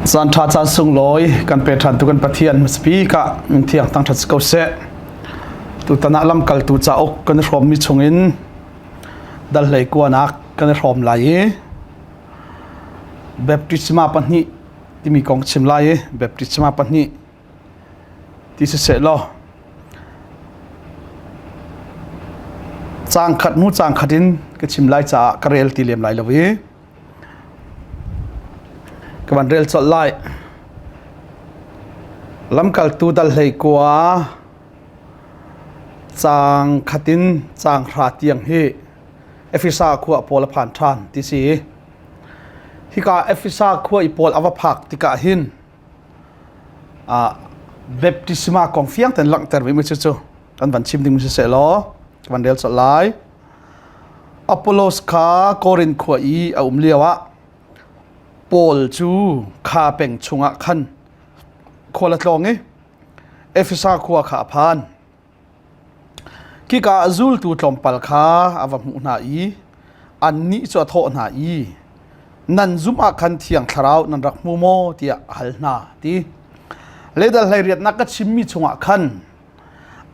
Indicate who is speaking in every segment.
Speaker 1: Caan ṭha caan sunglawi kan pe ṭhan tu kan Pathian hmasabik ah min thiang thangṭhat si ko seh. Tutan ah lamkaltu cauk kan i hrawmmi chungin dal hlei kuanak kan i hrawm lai i baptisma pahnih timi kong chim lai i baptisma pahnih ti siseh law caang khat hnu caang khat in ka chim lai caah ka rel ti lem lai lo i Ka van rel colh lai. Lamkaltu dal hlei kua caang khat in caang hra tiang hi Efesa khua pawl a phan ṭhan ti si. Hika Efesa khua i pawl a va phak tikah hin baptisma kong fiang ten langhter mi cu cu kan van chim ding si seh law ka van rel colh lai. Apollos kha Korin khua i a um lioah Paul cu kha peng chungah khan khual a tlawng i Efesa khua kha a phan. Khika ah zultu tlawmpal kha a va hmuh hna i annih cu a thawh hna i, Nan zumh ah khan Thiang Thlarau nan rak hmu maw? tiah a hal hna, ti. Leidal hleiriatnak ka chimmi chungah khan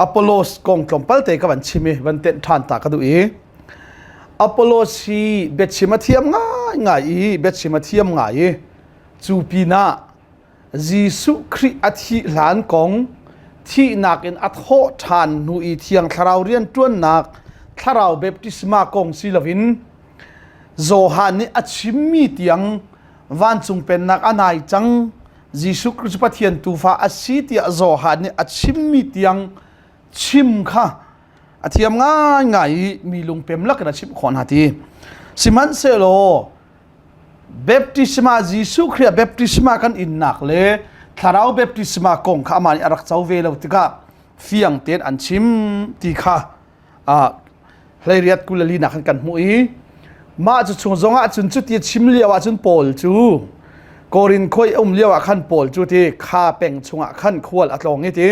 Speaker 1: Apollos kong tlawmpal te ka van chim i van tenh ṭhan ta ka duh i Apollos hi biachim a thiam ngaingai i biachim a thiam ngai i cu pinah Jesuh Khrih a thih hlan kong thihnak in a thawh ṭhan hnu i Thiang Thlarau rianṭuannak thlarau baptisma kong si loin Johan nih a chimmi tiang vancung pennak a nai cang Jesuh Khrist Pathian tuufa a si tiah Johan nih a chimmi tiang chim kha a thiam ngaingai i mi lungpem lakin a chimh khawh hna ti. Sihmanhsehlaw baptisma Jesuh Khrih ah baptisma kan innak le thlarau baptisma kong kha amah nih a rak co ve lo tikah fiang tein an chim ti kha hleiriat 22 nak kan hmuh i mah cu chung zong ah cun cuti chim lio ah cun Paul cu Korin khoi um lio ah khan Paul cu ti kha peng chungah khan khual a tlawng i ti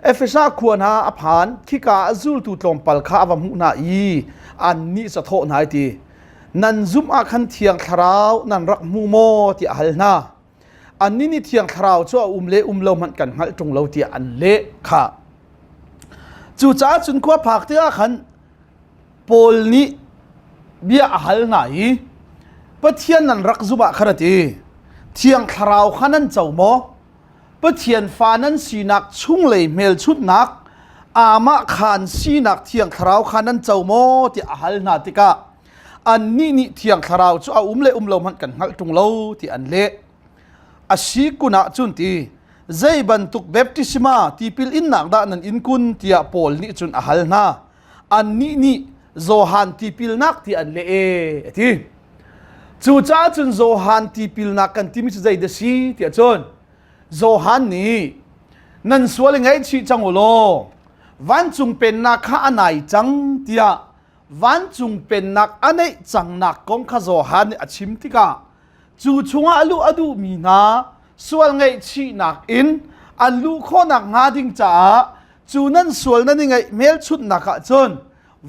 Speaker 1: Efesa khua hna a phan khika a zultu tlawmpal kha a va hmuh hna i annih cu a thawh hna i ti nan zumh ah khan thiang thlarau nan rak hmu maw tiah a hal hna annih nih thiang thlarau cu a um le um lo hmanh kan hngalh ṭung lo tiah an leh kha cucaah cun khua phak tikah khan Paul nih bia a hal hna i Pathian nan rak zumh ah khan a ti thiang thlarau kha nan co maw Pathian fa nan sinak chunglei hmelchunhnak amah khaan sinak thiang thlarau kha nan co maw tiah a hal hna tikah annih nih thiang thlarau cu a um le um lo hmanh kan hngalh ṭung lo ti an leh a si kun ah cun ti zei bantuk baptisma tipil innak dah nan in kun tiah Paul nih cun a hal hna annih nih Johan tipilnak ti an leh e a ti cucaah cun Johan tipilnak kan timi cu zei dah si tiah cun Johan nih nan sual i ngaihchih cang u law vancung pennak kha a nai cang tiah vancung pennak a neih cangnak kong kha Johan nih a chim tikah cu chungah a luh a duhmi hna sual ngaihchihnak in an luh khawhnak hnga ding caah cu nan sual nan i ngaih hmelchunhnak ah cun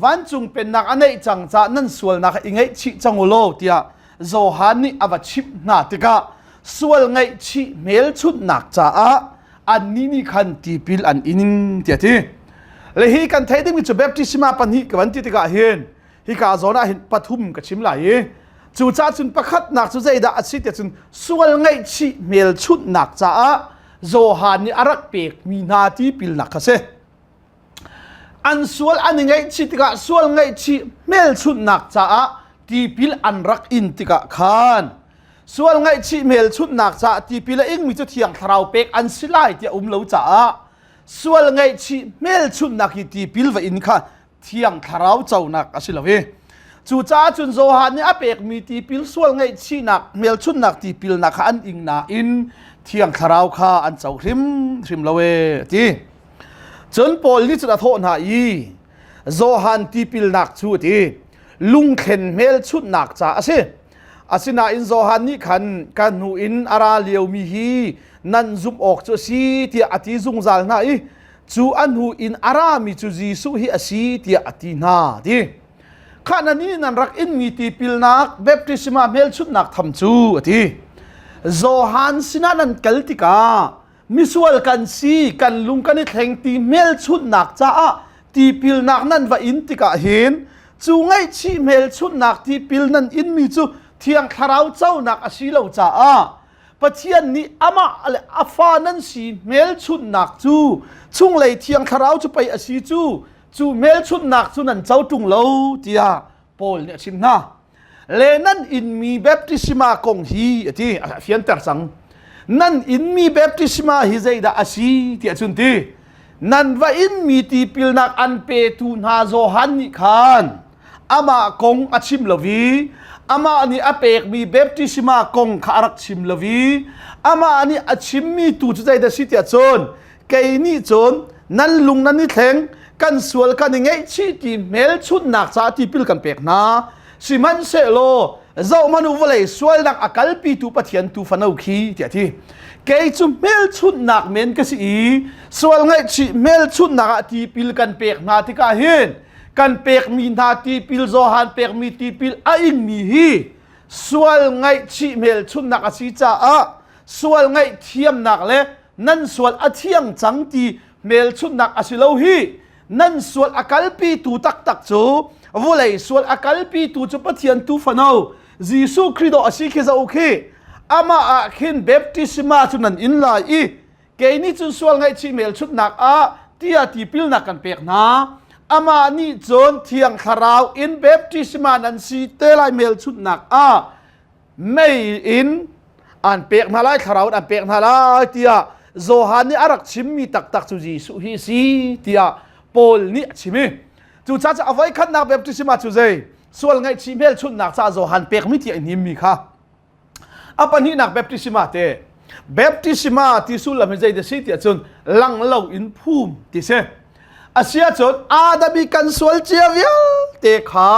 Speaker 1: vancung pennak a neih cang caah nan sualnak i ngaihchih cang u law tiah Johan nih a va chimh hna tikah sual ngaihchih hmelchunhnak caah annih nih khan tipil an in tiah ti le hi kan theih dingmi cu baptisma pahnih ka van ti tikah hin hika zawn ah hin pathum ka chim lai i cucaah cun pakhatnak cu zeidah a si tiah cun sual ngaihchih hmelchunhnak caah Johan nih a rak pekmi hna tipilnak kha si an sual an i ngaihchih tikah sual ngaihchih hmelchunhnak caah tipil an rak in tikah khan Sual ngaihchih hmelchunhnak caah tipil a ingmi cu Thiang Thlarau pek an si lai tiah um lo caah sual ngaihchih hmelchunhnak hi tipil va in kha Thiang Thlarau conak a si lo i cucaah cun Johan nih a pekmi tipil sual ngaihchihnak hmelchunhnak tipilnak kha an ing nain Thiang Thlarau kha an co hrimhrim lo e a ti. Cun Paul nih cun a thawh hna i Johan tipilnak cu a ti lungthlen hmelchunhnak ca a si. Asinain Johan nih khan ka hnu in a ra liomi hi nan zumh awk cu a si tiah a ti zungzal hna i cu a hnu in a rami cu Jesuh hi a si tiah a ti hna ti. Kha nan nih nan rak inmi tipilnak baptisma hmelchunhnak tham cu a ti. Johan sinah nan kal tikah misual kan si, kan lung kan i thleng ti hmelchunhnak caah tipilnak nan va in tikah hin cu ngaihchih hmelchunhnak tipil nan inmi cu Thiang Thlarau conak a si lo caah Pathian nih amah le a fa nan si hmelchunhnak cu chunglei Thiang Thlarau cu pei a si cu cu hmelchunhnak cu nan co ṭung lo tiah Paul nih a chim hna. Le nan inmi baptisma kong hi a ti a fianter cang. Nan inmi baptisma hi zeidah a si tiah cun ti. Nan va inmi tipilnak an petu hna Johan nih khan amah kong a chim lo i amah nih a pekmi baptisma kong kha a rak chim lo i amah nih a chimmi tu cu zeidah si tiah cun kei nih cun nan lung nan i thleng kan sual kan i ngaihchih ti hmelchunhnak caah tipil kan pek hna sihmanhsehlaw zohhmanh u vawlei sualnak a kalpitu Pathian tu fano khi tiah ti kei cu hmelchunhnak men ka si i sual ngaihchih hmelchunhnak ah tipil kan pek hna tikah hin kan pekmi hna tipil Johan pekmi tipil a ingmi hi sual ngaihchih hmelchunhnak a si caah sual ngaihthiamnak le nan sual a thiang cang ti hmelchunhnak a si lo hi nan sual a kalpitu taktak cu vulei sual a kalpitu cu Pathian tu fano Jesuh Khrih dawh a si khi zoh khi amah ah khin baptisma cu nan in lai i kei nih cun sual ngaihchih hmelchunhnak ah tia tipilnak kan pek hna amah nih cun thiang thlarau in baptisma nan si te lai hmelchunhnak ah mei in an pek hna lai thlarau in an pek hna lai tiah Johan nih a rak chimmi taktak cu Jesuh hi a si tiah Paul nih a chim i cucaah cu a voikhatnak baptisma cu zei sual ngaihchih hmelchunhnak caah Johan pekmi tiah i hnimmi kha a pahnihnak baptisma te baptisma ti sullam hi zei si tiah cun lang lo in phum ti si Asiahcun Adam i kan sual cia vialte kha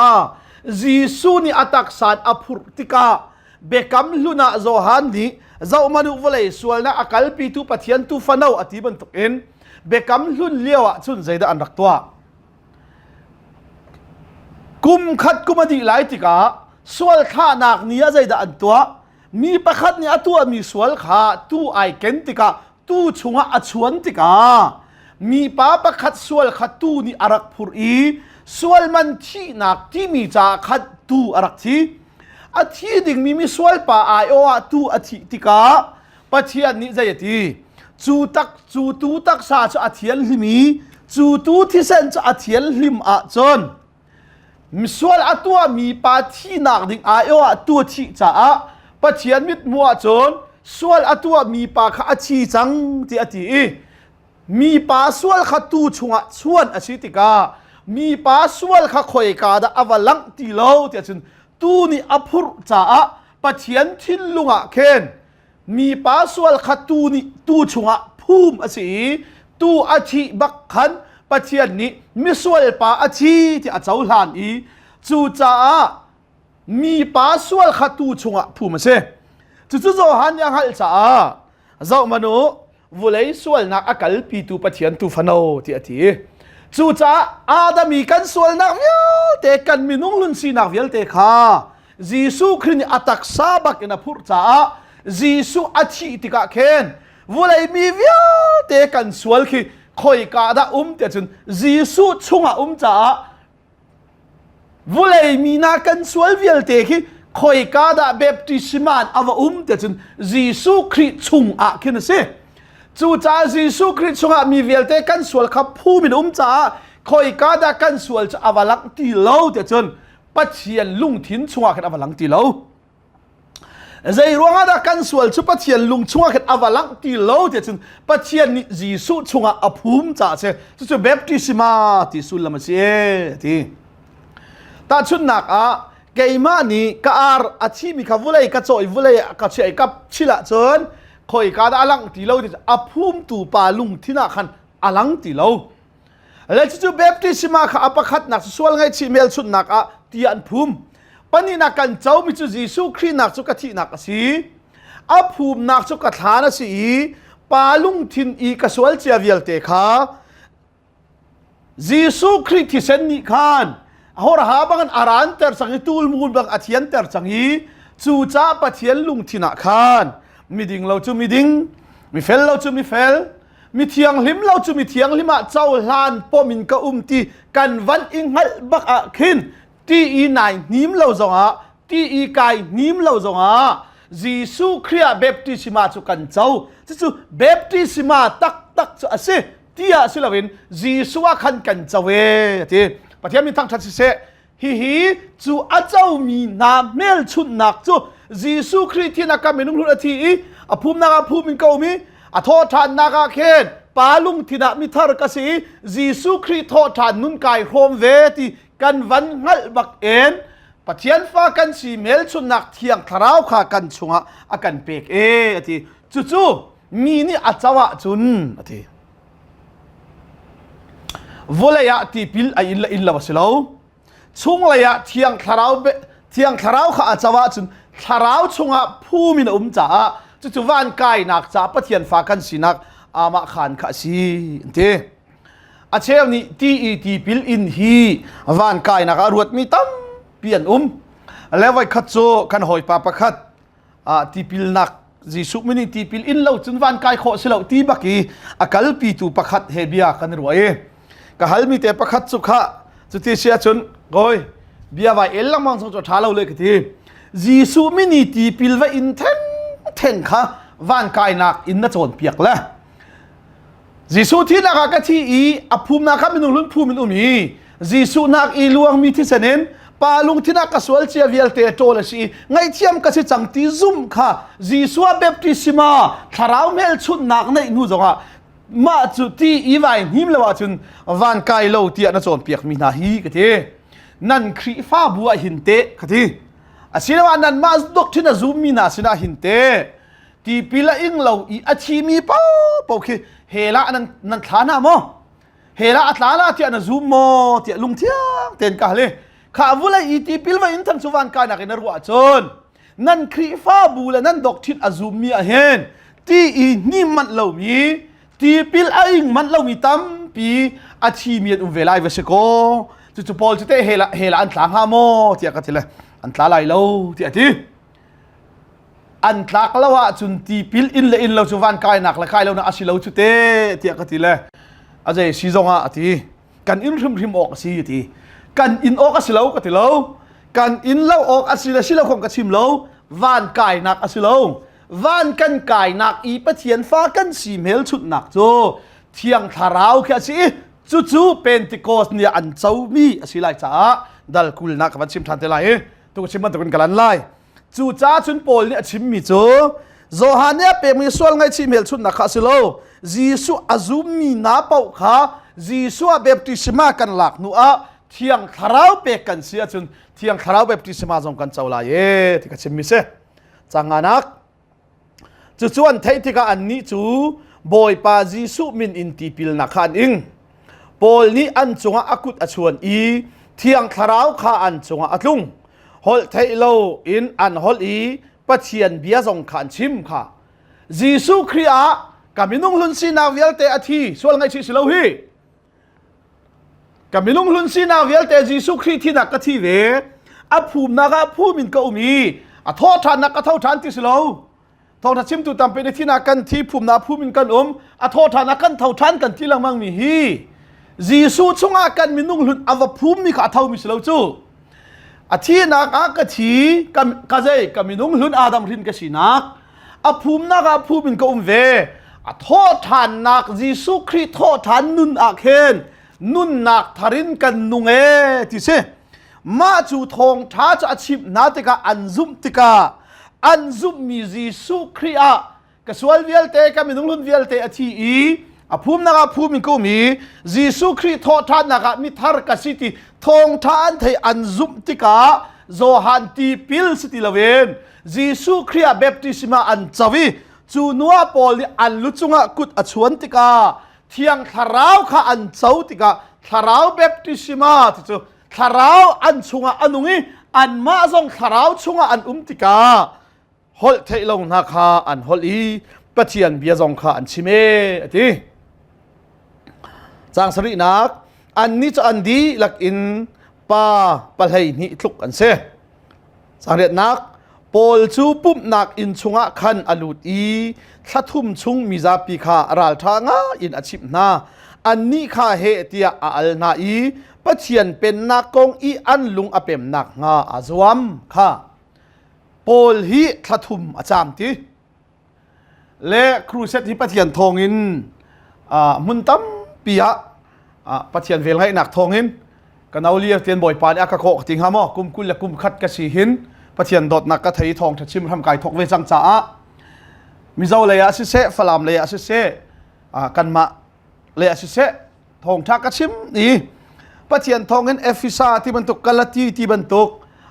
Speaker 1: Jesuh nih a taksa in a phurh tikah biakam hlun ah Johan nih zohhmanh u vawlei sualnak a kalpitu Pathian tuufano a ti bantukin biakam hlun lio ah cun zeidah an rak tuah? Kum khat kum a dih lai tikah sual thlahnak ni ah zeidah an tuah? Mi pakhat nih a tuahmi sual kha tuu ai ken tikah tuu chungah a chuan tikah mipa pakhat sual kha tuu nih a rak phurh i sual man thihnak timi caah khan tuu a rak thi. A thi dingmi misual pa aiawh ah tuu a thih tikah Pathian nih zei a ti? Cu tak cu tuu taksa cu a thianhlim i cu tuu thisen cu a thianhlim ahcun Misual a tuahmi pa thihnak ding aiawh ah tu a thih caah Pathian mithmuh ahcun sual a tuahmi pa kha a thi cang ti a ti i mipa sual kha tuu chungah chuan a si tikah mipa sual kha khoika dah a va langh ti lo tiah cun tuu nih a phurh caah Pathian thinlung ah khin mipa sual kha tuu nih tuu chungah phum a si i tuu a thih bak khan Pathian nih misual pa a thi ti a cohlan i cucaah mipa sual kha tuu chungah phum a si. Cucu Johan nih a hngalh caah zohhmanh u vulei sualnak a kalpitu Pathian tuufano ti a ti. Cucaah Adam i kan sualnak vialte kan minung hlun sinak vialte kha Jesuh Khrih nih a taksa bak in a phurh caah Jesuh a thih tikah khin vulei mi vialte kan sual khi khoika dah um tiah cun Jesuh chungah um caah Vulei mi hna kan sual vialte khi khoika dah baptisma in a va um tiah cun Jesuh Khrih chung ah khin a si. Cucaah Jesuh Khrih chungah mi vialte kan sual kha phum in um caah khoika dah kan sual cu a va langh ti lo tiah cun Pathian lungthin chungah khin a va lang ti lo. Zei ruangah dah kan sual cu Pathian lung chungah khin a va langh ti lo tiah cun Pathian nih Jesuh chungah a phum caah a si. Cucu baptisma ti sullam a si e ti. Tahchunhnak ah keimah nih ka ar a thimi kha vulei ka cawh i vulei ka chiah i ka chil ahcun khoika dah a langh ti lo ti a phumtu pa lungthin ah khan a lang ti lo. Le cucu baptisma kha a pakhatnak cu sual ngaihchih hmelchunhnak ah ti an phum. Pahnihnak kan comi cu Jesuh Khrih nak cu ka thihnak a si. A phumnak cu ka thlan a si i pa lungthin i ka sual cia vialte kha Jesuh Khrih thisen nih khan horha bangin a ranter cang i tulmul bang a thianter cang i cucaah Pathian lungthin ah khan. Miding lo cu miding, mifel lo cu mifel, mi thianghlim lo cu mi thianghlim ah cohlan pom in ka um ti kan van i hngalh bak ah khin ti i nai hnim lo zongah ti i kai hnim lo zongah Jesuh Khrih ah baptisma cu kan co. Cucu baptisma taktak cu a si tiah si loin Jesuh ah khan kan co e ti. Pathian min thangṭhat siseh hihi cu a comi hna hmelchunhnak cu Jesuh Khrih thinak ka minung hlun a thi i a phumnak ah phum in ka um i a thawhṭhannak ah khin pa lungthin ah mithar ka si i Jesuh Khrih thawhṭhan nun kai hrawm ve ti kan van hngalh bak in Pathian fa kan si hmelchunhnak thiang thlarau kha kan chungah a kan pek e a ti cucu mi nih a co ahcun a ti Vawlei ah tipil a in le in lo a si lo. Chunglei ah thiang thlarau thiang thlarau kha a co ahcun thlarau chungah phum in a um caah cucu van kainak caah Pathian fa kan sinak amah khan kha a si an ti. A cheu nih ti i tipil in hi van kainak ah ruatmi tampi an um. Le voikhat cu kan hawipa pakhat ah tipilnak Jesuh min in tipil in lo cun van kai khawh si lo ti bak i a kalpitu pakhat he bia kan ruah i ka halmi te pakhat cu kha cuti si ahcun goi bia vai el lengmang zong cu ṭha lo le ka ti Jesuh min i tipil va in theng theng kha van kainak in na cawnpiak le Jesuh thihnak ah ka thi i a phumnak kha minung hlun phum in um i Jesuh nak i luangmi thisen in pa lungthin ah ka sual cia vialte ṭawl a si i ngaihthiam ka si cang ti zumh kha Jesuh ah baptisma thlarau hmelchunhnak neih hnu zongah mah cu ti i vai hnim lo ahcun van kai lo tiah na cawnpiak mi hna hi ka ti nan Khrihfabu ah hin teh ka ti asiloah nanmah doctrine a zummi hna sinah hin teh tipil a ing lo i a thimi paohpaoh khi hell ah nan nan thla hna maw hell ah a tla la tiah na zum maw tiah lungthiang tein ka hal i kha vulei i tipil va in thang cu van kainak in na ruah ahcun nan Khrihfabu le nan doctrine a zummi ah hin ti i hnim manh lomi tipil a ing manh lomi tampi a thimi an um ve lai va si kaw cucu Paul cu teh hell ah hell ah an tla hnga maw tiah ka ti le an tla lai lo tiah a ti An tlak lo ahcun tipil in le in lo cu van kainak le kai lonak a si lo cu te tiah ka ti le a zei si zong ah a ti kan in hrimhrim awk a si a ti kan in awk a si lo ka ti lo kan in lo awk a si le si lo kong ka chim lo van kainak a si lo van kan kainak i Pathian fa kan si hmelchunhnak cu Thiang Thlarau khi a si i cucu Pentecost ni ah an comi a si lai caah dal kulnak ka van chim ṭhan te lai i tu ka chim bantukin ka lan lai Cucaah cun Paul nih a chimmi cu Johan nih a pekmi sual ngaihchih hmelchunhnak kha a si lo. Jesuh a zummi hna paoh kha Jesuh ah baptisma kan lak hnu ah Thiang Thlarau pek kan si ahcun Thiang Thlarau baptisma zong kan co lai e ti ka chimmi si. Canganak Cucu an theih tikah annih cu Bawipa Jesuh min in tipilnak kha an ing. Paul nih an cungah a kut a chuan i Thiang Thlarau kha an cungah a tlung. Holh theih lo in an holh i Pathian bia zong kha an chim kha. Jesuh Khrih ah ka minung hlun sinak vialte a thi sual ngaihchih si lo hi. Ka minung hlun sinak vialte Jesuh Khrih thinak ka thi ve. A phumnak ah phum in ka um i a thawhṭhannak ka tho ṭhan ti si lo. Thawngṭha chimtu tampi nih thinak kan thi phumnak phum in kan um a thawhṭhannak kan tho ṭhan kan ti lengmang mi hi Jesuh chungah kan minung hlun a va phummi kha a thomi si lo cu. A thinak ah ka thi ka, ka zei ka minung hlun Adam hrin ka sinak a phumnak ah phum in ka um ve a thawhṭhannak Jesuh Khrih thawhṭhan nun ah khin nunnak thar in kan nung e ti si mah cu thawngṭha cu a chimh hna tikah an zumh tikah an zumhmi Jesuh Khrih ah ka sual vialte ka minung hlun vialte a thi i a phumnak ah phum in ka um i Jesuh Khrih thawhṭhannak ah mithar ka si ti thawngṭha an thei an zumh tikah Johan tipil si ti loin Jesuh Khrih ah baptisma an co i cu nuah pawl nih an lu cungah kut a chuan tikah Thiang Thlarau kha an co tikah Thlarau baptisma ti cu Thlarau an chungah a nung i anmah zong Thlarau chungah an um tikah holh theih lo hna kha an holh i Pathian bia zong kha an chim e a ti. Caang sarihnak annih cu an dihlak in pa 12 tluk an si. Caang riatnak. Paul cu pumhnak inn chungah khan a lut i thla thum chung mizapi kha ralṭha ngai in a chimh hna. Annih kha heh tiah a al hna i Pathian pennak kong i an lung a pem nakhnga aa zuam kha. Paul hi thla thum a caam ti. Le crusade hi Pathian thawngin hmun tampi ah Pathian velngeihnak thawngin ka no lio tian Bawipa nih a ka kawh ka ti hnga maw kum 20 le kum khat ka si hin Pathian dawtnak ka thei thawngṭha chim hram kai thawk ve cang caah Mizo lei ah siseh Falam lei ah siseh kanmah lei ah siseh thawngṭha ka chim i Pathian thawngin Efesa ti bantuk Galati ti bantuk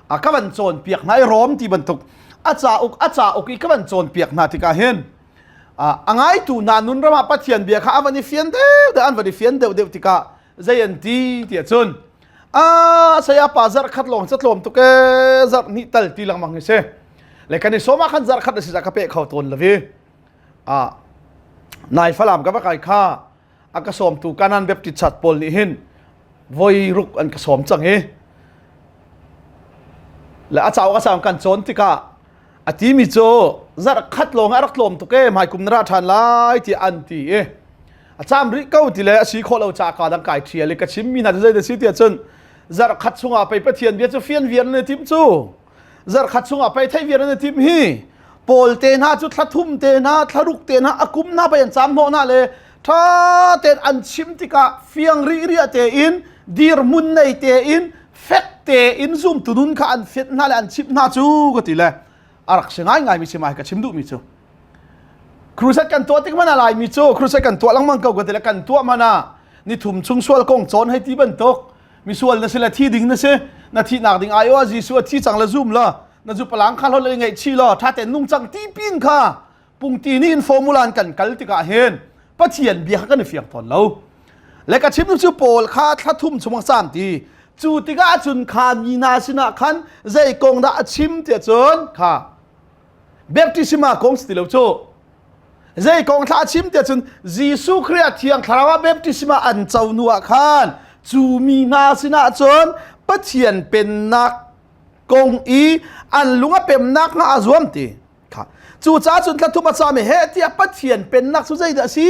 Speaker 1: a ka van cawnpiak hna i Rom ti bantuk a cauk a cauk i ka van cawnpiak hna tikah hin a ngaitu hna nun ram ah Pathian bia kha a van i fian deuh deuh an van i fian deuh deuh tikah zei an ti tiah cun a saya pa zarh khat lawng ca tlawm tuk e zarh hnih tal ti lengmang hi si le kan i sawm ah khan zarh khat a si ka pe kho tawn lo i a nai falam ka va kai kha a ka sawmtu Kanan Baptist Church pawl nih hin voi ruk an ka sawm cang i le a cauk a cauk kan cawn tikah a timi cu zarh khat lawng a rak tlawm tuk e hmai kum na ra ṭhan lai tiah an ti i a caam rih ko ti le a si khawh lo ca ka dang kai ṭhial i ka chimmi hna cu zei da si tiah cun zarh khat chungah pei Pathian bia cu fian viar na tim cu zarkhat chungah pei theih viar an tim hi pawl te hna cu thla thum te hna thla ruk te hna a kum hna pei an caam hnawh hna le tha tein an chim tikah fiang rih riah tein dirhmun nei tein fek tein zumtu nun kha an fianh hna le an chimh hna cu ka ti le a rak si ngaingai mi si mai ka chim duhmi cu crusade kan tuah tik mana laimi cu crusade kan tuah lengmang ko ka ti le kan tuah mana ni thum chung sual kong cawn hei ti bantuk misual na si le thi ding na si na thihnak ding ai o Jesuh a thi cang le zum la na zu palang kha lo le ngaih chi lo tha ten nung cang ti pin kha pungti ni in formula an kan kal tikah hin Pathian bia kha kan i fiang tawn lo le ka chim cu Paul kha thla thum chung sam ti cu tikah cun kha mi hna sinah khan zei kong dah a chim tiah cun kha baptisma kong si ti lo cu Zei kong thla a chim tiah cun Jesuh Khrih ah Thiang Thlarau ah baptisma an co hnu ah khan cu mi hna sinah cun Pathian pennak kong i an lung a pemnak hnga a zuam ti. Kha. Cucaah cun thla thum a cam i he tiah Pathian pennak cu zeidah a si?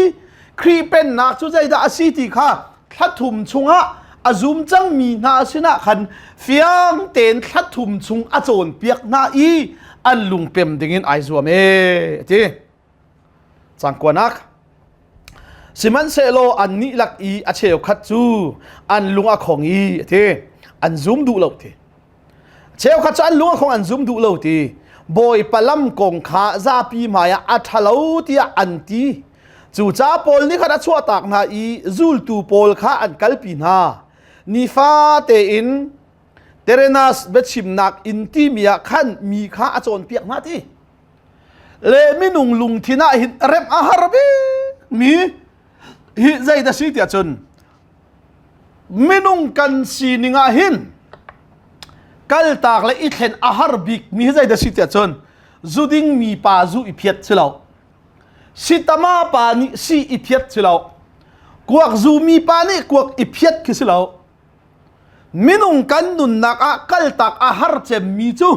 Speaker 1: Khrih pennak cu zeidah a si ti kha thla thum chungah a zum cangmi hna sinah khan fiang tein thla thum chung a cawnpiak hna i an lungpem dingin ai zuam e ti cangkuanak sihmanhsehlaw annih lak i a cheukhat cu an lung a khong i ti an zum duh lo ti Cheukhat cu an lung a khong an zum duh lo ti. Bawipa lam kong kha zapi hmaiah a ṭhalo tiah an ti. Cucaah Paul nih khan a chuahtak hna i zultu pawl kha an kalpi hna. Nifa tein Terenas biachimnak inn timi ah khan mi kha a cawnpiak hna ti. Le minung lungthin ah hin remh a har bikmi hi zeidah si tiah cun minung kan sining ah hin kaltak le i thlen a har bik mi hi zeidah si tiah cun zu ding mi pa zu i phiat si lo sitama pa nih si i phiat si lo kuak zu mi pa nih kuak i phiat khi si lo minung kan nunnak ah kaltak a har cem mi cu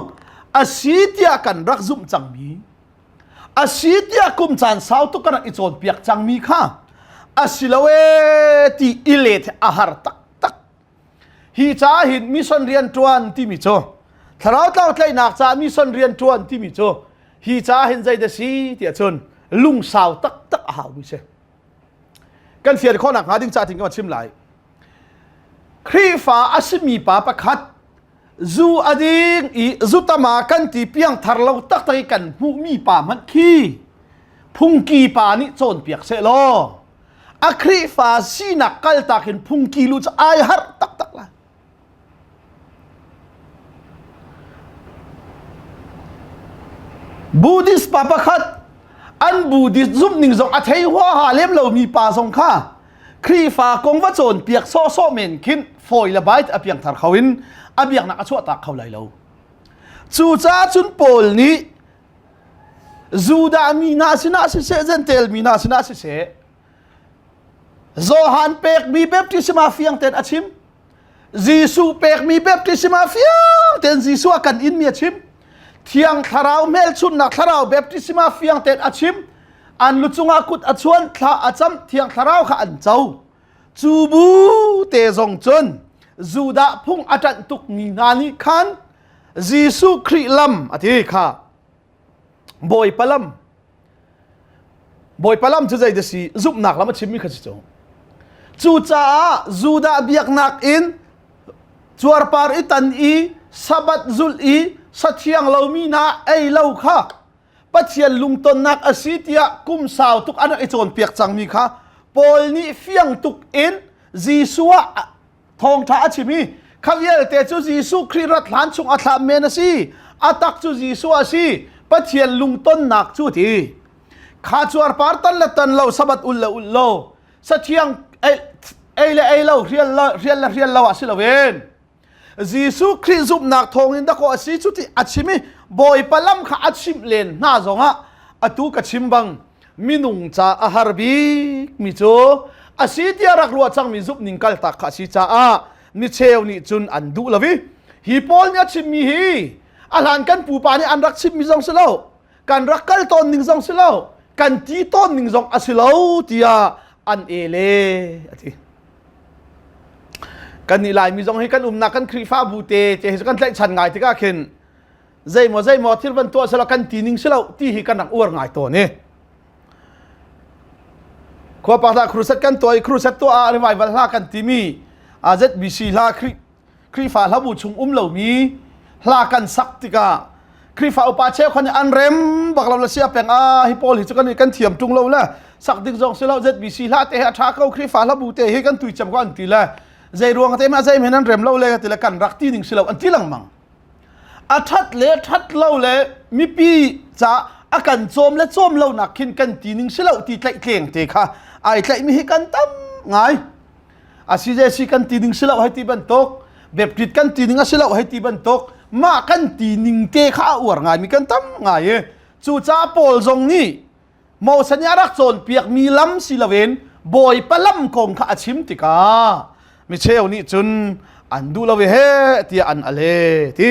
Speaker 1: a si tiah kan rak zumh cang mi A si tiah kum caan sau tuk ka rak i cawnpiak cangmi kha a si lo ee ti i let a har taktak. Hi caah hin mission rian ṭuan timi cu thlarau tlau tlaihnak caah mission rian ṭuan timi cu hi caah hin zei dah si tiah cun lungsau taktak a haumi si. Kan fian khawhnak hnga ding ca tin ka chim lai. Khrihfa a simi pa pakhat zu a ding i zutama kan ti piangthar lo taktak i kan hmuhmi pa hmanh khi phungki pa nih cawnpiak seh law a Khrihfa sinak kaltak in phungki lu cu ai harh taktak lai. Buddhist pa pakhat an Buddhist zumhning zong a thei huaha lem lomi pa zong kha Khrihfa kong va cawnpiak sawhsawh men khin fawi le bai a piangthar kho in a biaknak a chuahtak kho lai lo. Cucaah cun Paul nih Judah mi hna sinah siseh, Jentail mi hna sinah siseh, Johan pekmi baptisma fiang tein a chim. Jesuh pekmi baptisma fiang tein Jesuh a kan inmi a chim. Thiang Thlarau hmelchunhnak Thlarau baptisma fiang tein a chim. An lu cungah kut a chuan, thla a cam, Thiang Thlarau kha an co. Cu bu te zong cun Judah phung a ṭanh tukmi hna nih khan Jesuh Khrih lam a ti kha Bawipa lam Bawipa lam cu zei da si zumhnak lam a chimmi kha si cu. Cucaah Judah biaknak in cuarpar i tan i Sabbath zulh i sathiang lomi hna ei lo kha Pathian lungtonnak a si tiah kum sau tuk an rak i cawnpiak cangmi kha Paul nih fiang tuk in Jesuh ah thawngṭha a chim i kha vialte cu Jesuh Khrih rat hlan chung a thlah men a si a tak cu Jesuh a si Pathian lungtonnak cu ti kha cuarpar tan le tan lo sabat ul le ul lo sathiang ei le ei lo hrial le hrial lo ah si loin Jesuh Khrih zumhnak thawngin dakaw a si cu ti a chim i Bawipa lam kha a chimh len hna zongah atu ka chim bang minung ca a har bik mi cu a si tiah rak ruah cangmi zumhning kaltak kha a si caah micheu nih cun an duh lo i hi Paul nih a chimmi hi a hlan kan pupa nih an rak chimmi zong si lo kan rak kal tawn ning zong si lo kan ti tawn ning zong a si lo tiah an ele a ti kan nih Laimi zong hi kan umnak kan Khrihfabu te te hi kan tlaihchan ngai tikah khin zeimaw zeimaw thil van tuah selaw kan ti ning si lo ti hi kan rak uar ngai tawn i khua pakhat crusade kan tuah i crusade tuah ah revival hla kan timi ZBC hla Khrihfa hlabu chung um lomi hla kan sak tikah Khrihfa upa cheukhat nih an rem bak lo le sia peng a hi pawl hi cu kan kan thiam tung lo le sak ding zong si lo ZBC hla te hi a tha ko Khrihfa hlabu te hi kan tui cem ko an ti le zei ruang te ma zei men an rem lo le ti le kan rak ti ning si lo an ti lengmang a that le that lo le mipi ca a kan cawm le cawm lo nak khin kan ti ning si lo ti tlaih tleng te kha ai tlaih mi hi kan tam ngai a CJC kan ti ding si lo hei ti bantuk Baptist kan ti ding a si lo hei ti bantuk mah kan ti ning te kha a uar ngai mi kan tam ngai i cucaah Paul zong nih Moses nih a rak cawnpiak mi lam si loin Bawipa lam kong kha a chim tikah micheu nih cun an duh lo i he tiah an ale ti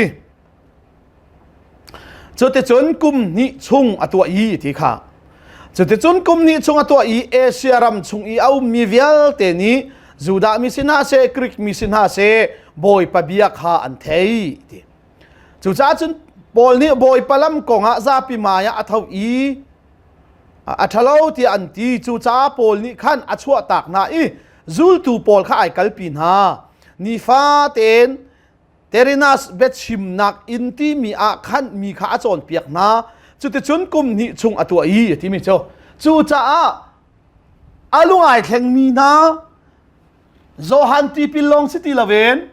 Speaker 1: Cuticun kum hnih chung a tuah i ti kha. Cuticun kum hnih chung a tuah i Asia ram chung i a ummi vialte nih Judah mi si hna seh, Greek mi si hna seh, Bawipa bia kha an thei ti. Cucaah cun Paul nih Bawipa lam kongah zapi hmai ah a tho i a ṭhalo tiah an ti. Cucaah Paul nih khan a chuahtak hna i zultu pawl kha ai kalpi hna. Nifa tein Terinas biachimnak inn timi ah khan mi kha a cawnpiak hna. Cuticun kum hnih chung a tuah i a timi cu. Cucaah a lung ai thlengmi hna Johan tipil lawng si ti loin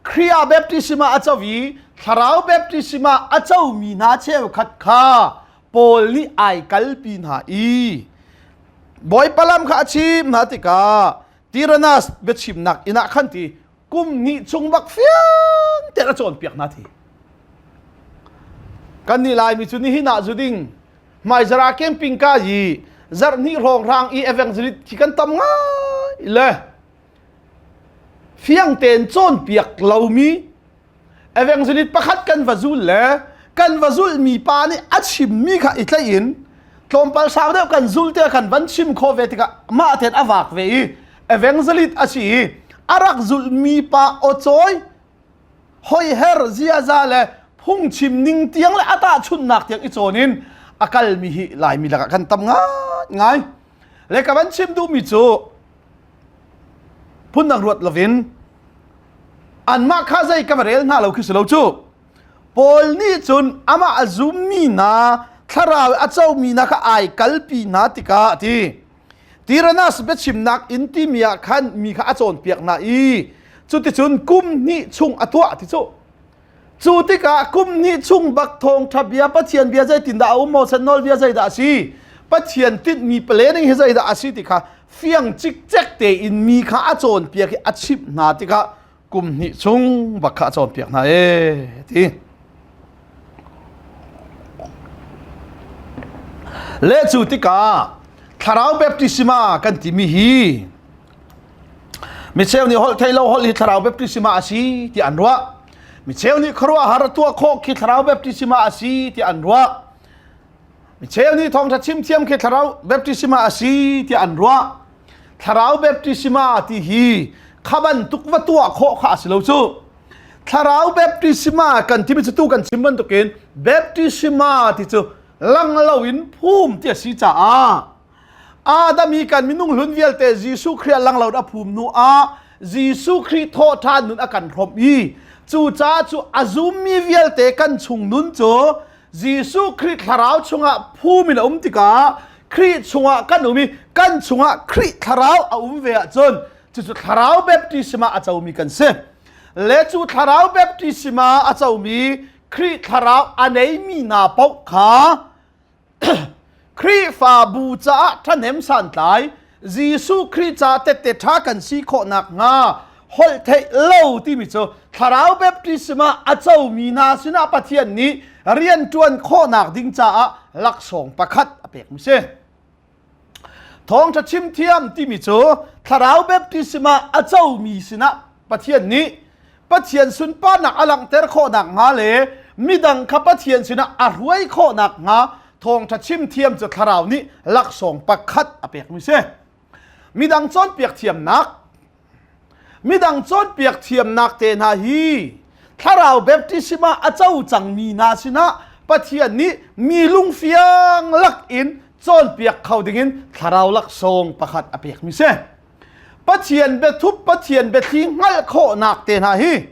Speaker 1: Khrih ah baptisma a co i thlarau baptisma a comi hna cheukhat kha Paul nih ai kalpi hna i Bawipa lam kha a chim hna tikah Tiranas biachimnak inn ah khan ti kum hnih chung bak fiang tein a cawnpiak hna thi kan nih laimi cu nihin ah zu ding hmaizara camping ka i zarh hnih hrawng hrang i evangelist khi kan tam ngai le fiang tein cawnpiak lomi evangelist pakhat kan va zul le kan va zulmi pa nih a chimmi kha i tlaih in tlawmpal sau deuh kan zul te kan van chim khawh ve tikah mah ten a vak ve i evangelist a si i a rak zulhmi pa aw-cawi hoiher ziaza le phungchim ning tiang le a tahchunhnak tiang i cawn in a kalmi hi Laimi lakah kan tam ngai ngai le ka van chim duhmi cu phundang ruat lovin anmah kha zei ka va rel hna lo khi si lo cu Paul nih cun amah a zummi hna thlarau a comi hna kha ai kalpi hna tikah a ti Tiranas biachimnak in timi ah khan mi kha a cawnpiak hna i cuticun kum hnih chung a tuah ti cu Cu tikah kum hnih chung bak thawngṭha bia Pathian bia zeitindah a um Moses nawlbia zeidah a si Pathian tinhmi planning hi zeidah a si ti kha fiang cikcek tein mi kha a cawnpiak i a chimh hna tikah kum hnih chung bak kha a cawnpiak hna ee ti. Le cu tikah thlarau baptisma kan timi hi Micheu nih holh theih lo holh hi thlarau baptisma a si ti an ruah. Mi cheu nih khuaruahhar tuah khawh khi thlarau baptisma a si tiah an ruah. Mi cheu nih thawngṭha chim thiam khi thlarau baptisma a si tiah an ruah. Thlarau baptisma ti hi kha bantuk va tuah khawh kha a si lo cu. Thlarau baptisma kan timi cu tu kan chim bantukin baptisma ti cu lang loin phum ti a si caah Adam hi kan minung hlun vialte Jesuh Khrih ah lang lo a phum hnu ah Jesuh Khrih thawhṭhan nun a kan hrawmh i cucaah cu a zummi vialte kan chung nun cu Jesuh Khrih thlarau chungah phum in a um tikah Khrih chungah kan um i kan chungah Khrih thlarau a um ve ahcun cucu thlarau baptisma a comi kan si. Le cu thlarau baptisma a comi Khrih thlarau a neimi hna paoh kha Khrihfabu caah ṭhahnem santlai Jesuh Khrih caah tette ṭha kan si khawh nakhnga holh theih lo timi cu thlarau baptisma a comi hna sinah Pathian nih rianṭuan khawhnak ding caah laksawng pakhat a pekmi si. Thawngṭha chim thiam timi cu thlarau baptisma a comi sinah Pathian nih Pathian sunparnak a langhter khawh nakhnga le midang kha Pathian sinah a hruai khawh nakhnga thawngṭha chim thiam cu thlarau nih laksawng pakhat a pekmi si. Midang cawnpiak thiamnak Midang cawnpiak thiamnak te hna hi thlarau baptisma a co cangmi hna sinah Pathian nih mi lungfiang lak in cawnpiak kho dingin thlarau laksawng pakhat a pekmi si. Pathian biathup Pathian biathli hngalh khawhnak te hna hi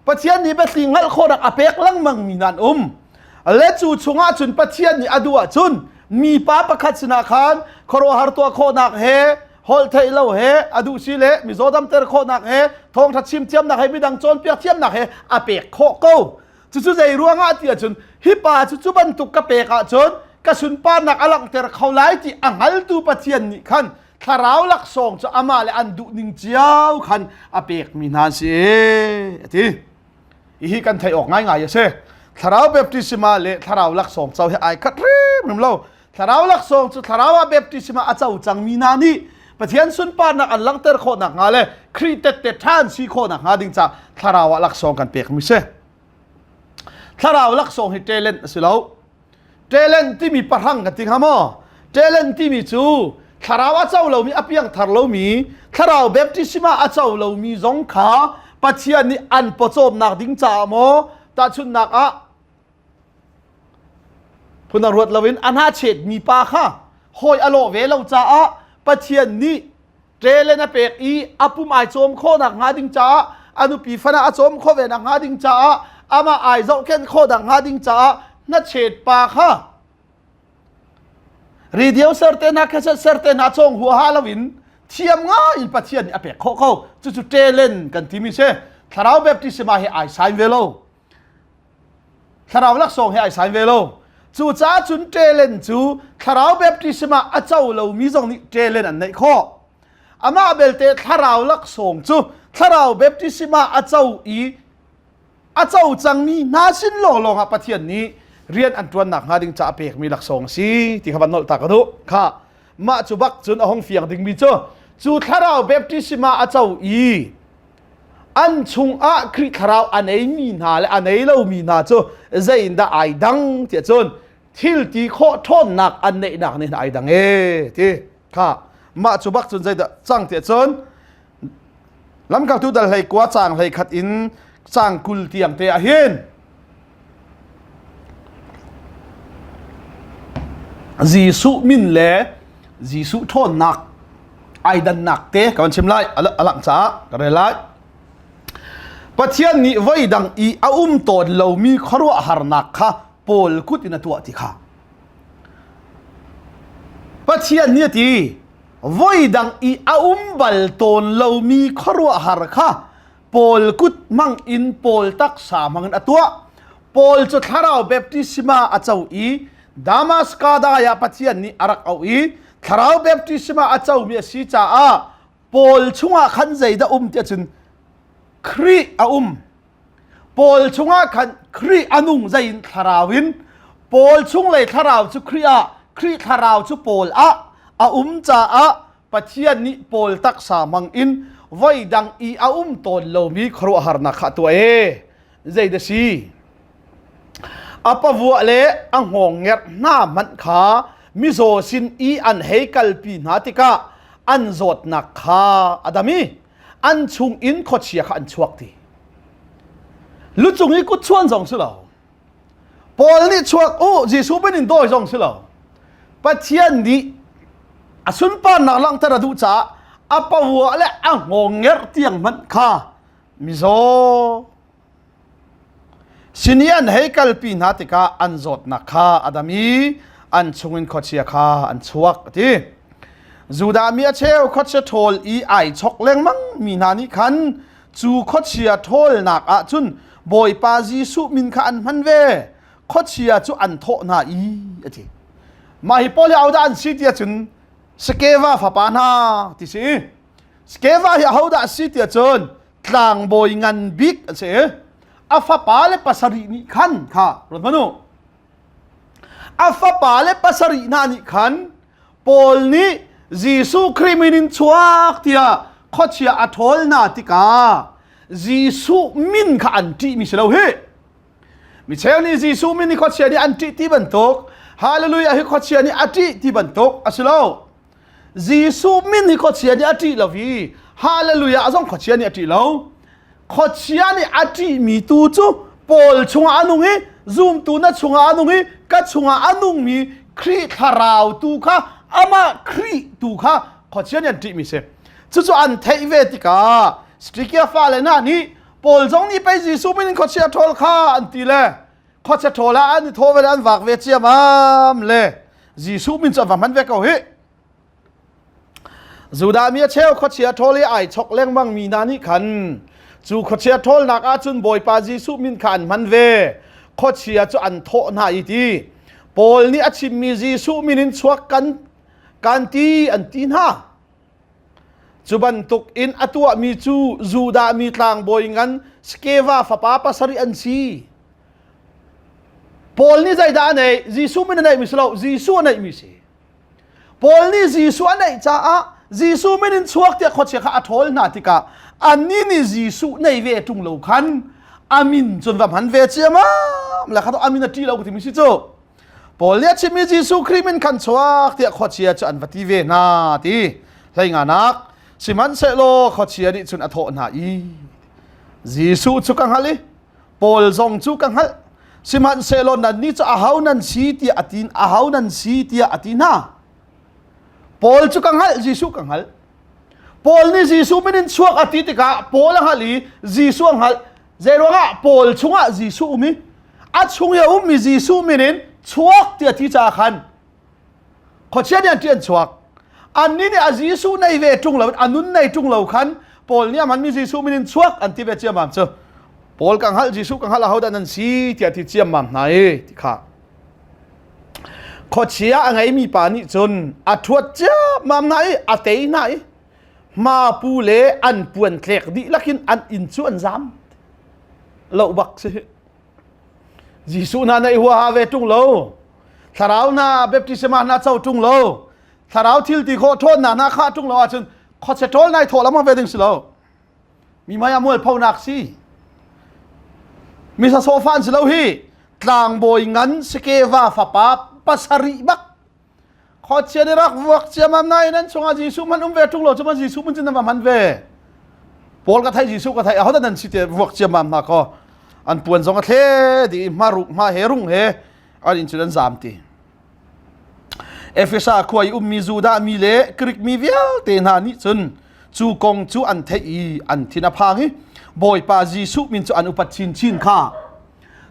Speaker 1: Pathian nih biathli hngalh khawhnak a pek lengmang mi nan um. Le cu chungah cun Pathian nih a duh ahcun mipa pakhat sinah khan khuaruahhar tuah khawhnak he holh theih lo he a duh si le mizaw damter khawhnak he thawngṭha chim thiamnak he midang cawnpiak thiamnak he a pek khawh ko. Cucu zei ruangah ti ahcun hi pa cu cu bantuk ka pek ahcun ka sunparnak a langhter kho lai ti a hngaltu Pathian nih khan thlarau laksawng cu amah le an duh ning cio khan a pekmi hna an si a ti hihi kan theih awk ngaingai a si thlarau baptisma le thlarau laksawng co hi ai khat hrimhrim lo thlarau laksawng cu thlarau ah baptisma a co cangmi hna nih Pathian sunparnak an langhter khawh nakhnga le Khrih tette ṭha an si khawh nakhnga ding ca thlarau ah laksawng kan pekmi si thlarau laksawng hi talent a si lo Talent timi pahrang kan ti hnga maw? Talent timi cu thlarau a co lomi a piangthar lomi thlarau baptisma a co lomi zong kha Pathian nih an pawcawmnak ding caah maw tahchunhnak ah phun a ruat loin a hnachetmi pa kha hawi a lawh ve lo caah Pathian nih Ṭelen a pek i a pum ai cawm khawhnak hnga ding caah a nupi fana a cawm khawh ve nak hnga ding caah amah ai zohkhenh khawh nak hnga ding caah hnachet pa kha radio ser te hna cassette ser te hna cawng huaha loin thiam ngai in Pathian nih a pek khawh ko cucu talent kan timi si thlarau baptisma hi ai sign ve lo Thlarau laksawng he ai sain ve lo. Cucaah cun talent cu thlarau baptism ah a co lomi zong nih talent an neih khawh. Amah belte thlarau laksawng cu thlarau baptism ah a co i a co cangmi hna sin lawnglawng ah Pathian nih rian an ṭuannak hnga ding caah pekmi laksawng a si ti kha van nolh ta ka duh. Kha mah cu bak cun a hung fiang dingmi cu cu thlarau baptism ah a co i an chungah Khrih thlarau a neimi hna le a nei lomi hna cu zeiindah ai dang tiah cun thil ti khawh ṭhawnnak an neihnak nih ai dang e ti kha mah cu bak cun zeidah cang tiah cun lamkaltu dal hlei kua caang hlei khat in caang 20 tiang te ah hin Jesuh min le Jesuh ṭhawnnak ai dannak te ka van chim lai a langh caah ka rel lai Pathian nih voi dang i a um tawn lomi khuaruahharnak kha Paul kut in a tuah ti kha Pathian nih a ti voi dang i a um bal tawn lomi khuaruahhar kha Paul kut hmang in Paul taksa hmang in a tuah. Paul cu thlarau baptisma a co i Damaska dai ah Pathian nih a rak auh i thlarau baptisma a comi a si caah Paul chungah khan zeidah um tiah cun Khrih a um. Paul chungah khan Khrih a nung zei in thlarau in Paul chunglei thlarau cu Khrih ah Khrih thlarau cu Paul ah a um caah Pathian nih Paul taksa hmang in voi dang i a um tawn lomi khuaruahharnak kha a tuah ee. Zei dah si? A pavuah le a hngawng-ngerh hna hmanh kha mizaw sin i an hei kalpi hna tikah an zawtnak kha a dam i an chung in khuachia kha an chuak ti. Lucung i kut chuan zong si lo. Paul nih chuak u Jesuh bin in dawi zong si lo. Pathian nih a sunparnak langhter a duh caah a pavuah le a hngawng-ngerh tiang hmanh kha mizaw Sin i an hei kalpi hna tikah an zawtnak kha a dam i an chungin khuachia kha an chuak a ti. Judah mi a cheu khuachia ṭhawl i ai chok lengmang mi hna nih khan cu khuachia ṭhawlnak ah cun Bawipa Jesuh min kha an hman ve. Khuachia cu an thawh hna i a ti. Mah hi pawl hi ahodah an si tiah cun Skeva fapa hna ti si. Skeva hi ahodah a si tiah cun tlangbawi ngan bik a si. A fapa le pasarih nih khan kha ruat hmanh u. A fapa le pasarih hna nih khan Paul nih Jesuh Khrih min in chuak tiah khuachia a ṭhawl hna tikah Jesuh min kha an ṭihmi si lo hi. Mi cheu nih Jesuh min i khuachia nih an ṭih ti bantuk, Hallelujah hi khuachia nih a ṭih ti bantuk a si lo. Jesuh min hi khuachia nih a ṭih lo i Hallelujah zong khuachia nih a ṭih lo. Khuachia nih a ṭihmi tu cu Paul chungah a nung i zumtu na chungah a nung i ka chungah a nungmi Khrih thlarau tu kha amah Khrih tu kha khuachia nih an ṭihmi si. Cucu an theih ve tikah Strikia fale hna nih Paul zong nih pei Jesuh min in khuachia ṭhawl kha an ti le khuachia ṭhawl ah an i thawh ve le an vak ve ciamam le Jesuh min cu an va hman ve ko hih. Judah mi a cheu khuachia ṭhawl i ai chok lengmang mi hna nih khan cu khuachia ṭhawlnak ah cun Bawipa Jesuh min kha an hman ve. Khuachia cu an thawh hna i ti. Paul nih a chimmi Jesuh min in chuak kan kan ti an ti hna. Cu bantuk in a tuahmi cu Judah mi tlangbawi ngan Skeva fapa pasarih an si. Paul nih zeidah a neih? Jesuh min a neihmi si lo, Jesuh a neihmi si. Paul nih Jesuh a neih caah Jesuh min in chuak tiah khuachia kha a ṭhawl hna tikah annih nih Jesuh nei ve ṭung lo khan a min cun va hman ve ciamam le kha a min a ṭih lo ka timi si cu. Paul nih a chimmi Jesuh Khrih min khan chuak tiah khuachia cu an va ti ve hna ti. Hlei nganak sihmanhsehlaw khuachia nih cun a thawh hna i Jesuh cu ka hngalh i Paul zong cu ka hngalh. Sihmanhsehlaw nannih cu aho nan si tiah a ti aho nan si tiah a ti hna. Paul cu ka hngalh, Jesuh ka hngalh. Paul nih Jesuh min in chuak a ti tikah Paul a hngalh i Jesuh a hngalh. Zeiruangah Paul chungah Jesuh um i a chung i a ummi Jesuh min in chuak tiah a ti caah khan Khuachia nih an ṭih an chuak. Annih nih a Jesuh nei ve ṭung lo a nun nei ṭung lo khan Paul nih a hmanmi Jesuh min in chuak an ti ve ciammam cu. Paul ka hngalh Jesuh ka hngalh ahodah nan si tiah ti ciammam hna i ti kha. Khuachia a ngeimi pa nih cun a ṭhuat ciammam hna i a tei hna i hmapu le an puan tlek dihlak in an inn cu an zam. Lo bak si. Jesuh hna na i huaha ve ṭung lo. Thlarau hna baptisma hna co ṭung lo. Thlarau thil ti khawh ṭhawnnak hna khah ṭung lo ahcun khuachia ṭhawl nai thawh lamang ve ding si lo. Mi mei ah mual phonak si. Mi sasawfa an si lo hi. Tlangbawi ngan Sikeva fapa pasarih bak Khuachia nih rak vuak ciammam nain nan chungah Jesuh hmanh um ve ṭung lo cu man Jesuh mun cun nan va hman ve. Paul ka theih Jesuh ka theih ahodah nan si te vuak ciammam hna kaw an puan zong a thle dih i hma ruk hma he rung he an inn cun an zaam ti. Efesa khua i ummi Judah mi le Greek mi vialte hna nih cun cu kong cu an theih i an thin a phang i Bawipa Jesuh min cu an upat chinchin kha.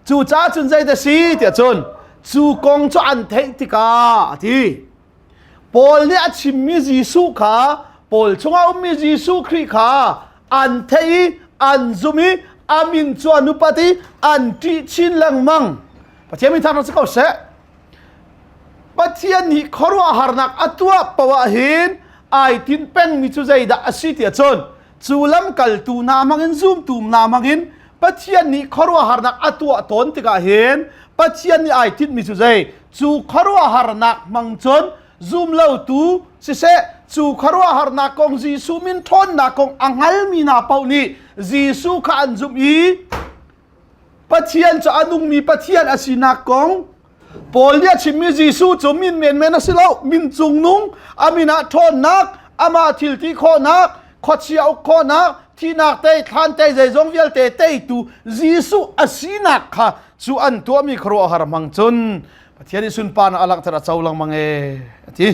Speaker 1: Cucaah cun zeidah si tiah cun cu kong cu an theih tikah a ti. Paul nih a chimmi Jesuh kha Paul chungah ummi Jesuh Khrih kha an theih i an zum i a min cu an upat i an ṭih chin lengmang. Pathian min thangṭhat si ko seh. Pathian nih khuaruahharnak a tuah poah hin ai tinh pengmi cu zeidah a si tiah cun cu lamkaltu hna hmangin zumtu hna hmangin Pathian nih khuaruahharnak a tuah tawn tikah hin Pathian nih ai tinhmi cu zei cu khuaruahharnak hmang cun zumlotu siseh cu khuaruahharnak kong Jesuh min ṭhawnnak kong a hngalmi hna paoh nih Jesuh kha an zumh i. Pathian cu a nungmi Pathian a sinak kong Paul nih a chimmi Jesuh cu min menmen a si lo, min cungnung, a min ah ṭhawnnak, amah thil ti khawhnak, khuachia uk khawhnak, thihnak tei, thlan tei, zeizong vialte teitu Jesuh a sinak kha cu an tuahmi khuaruahhar hmang cun Pathian nih sunparnak a langhter a co lengmang e a ti.